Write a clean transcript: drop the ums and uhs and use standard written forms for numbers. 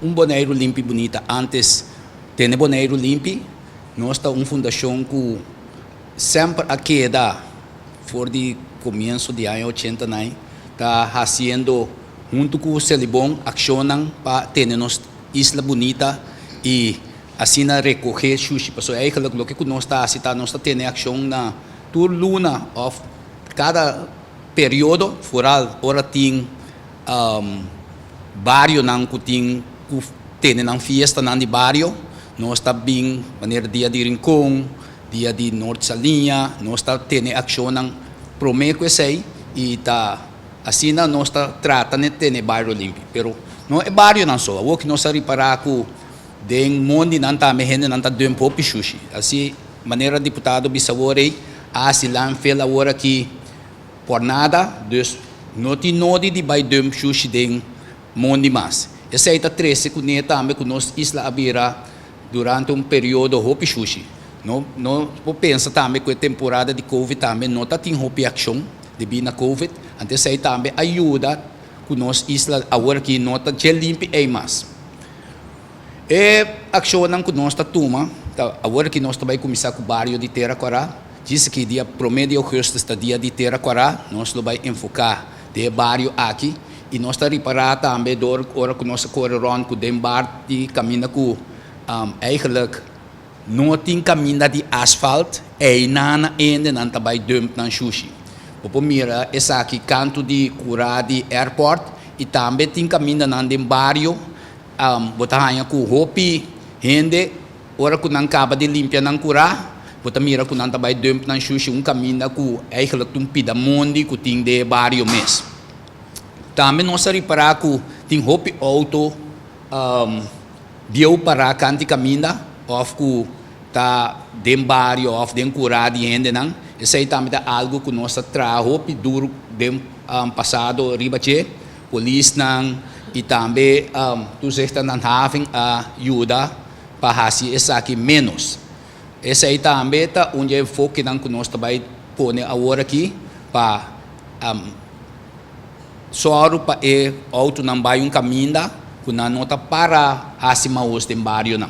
Un Boneiru Limpi Bunita antes tene Boneiru limpi. Nos ta un fundashon ku semper a keda for di komienso di aña ochenta nai ta hasiendo huntu ku Selibon akshonnan pa tene nos isla bunita i asina rekohé shushi. Pasobra eigenlijk loke ku nos ta hasi ta nos ta tene akshon na tur luna òf kada periodo, foral ora tin barionan ku tin ku tene nan fiestanan di bario, nos ta bin manera dia di Rincon, dia di Noord Saliña, nos ta tene akshonnan promé ku esei i ta asina nos ta trata na tene bario limpi. Pero no e barionan so, awor ku nos a ripará ku den mondinan tambe hendenan ta dump hopi shushi. Asi manera diputado bisa awor ei a hasi landfill awor aki por nada, dus no tin nodi di bai dump shushi den mondi mas. Esei ta trese kuné tambe ku nos isla a bira durante un periodo hopi shushi. No no por pensa tambe ku e temporada di covid tambe no ta tin hopi akshon debí na covid, anto esei tambe a yuda ku nos isla awor aki no ta dje limpi ei mas. E akshonnan ku nos ta tuma ta awor aki nos ta bai kuminsá ku bario di Tera Kòrá. Djis aki dia promé di ougùstus ta dia di Tera Kòrá, nos lo bai enfoká den e bario aki i nos ta ripará tambe dor ora ku nos a kore rònt ku den bar di kaminda ku eigenlik no tin kaminda di asfalt einan na ende nan ta bai dump nan shushi. Bo por mira esaki kantu di kurá di airport i tambe tin kamindanan den bario. Bo ta haña ku hopi hende ora ku nan kaba di limpia nan kurá, bo ta mira ku nan ta bai dump nan shushi un kaminda ku eigenlijk ta un pida mondi ku tin den e bario mes. Tambe nos a ripará ku tin hopi outo bieu pará kanti kaminda òf ku ta den bario òf den kurá di hendenan. Esei tambe ta algu ku nos a traha hopi duru den pasado riba dje. Polisnan y tambe Toezicht en Handhaving a yuda pa haci esaki menos. Esey tambe ta un di e enfokenan cu nos ta bay pone awor aki pa soru pa e autonan bay un caminda cu nan no ta para haci maos den barionan.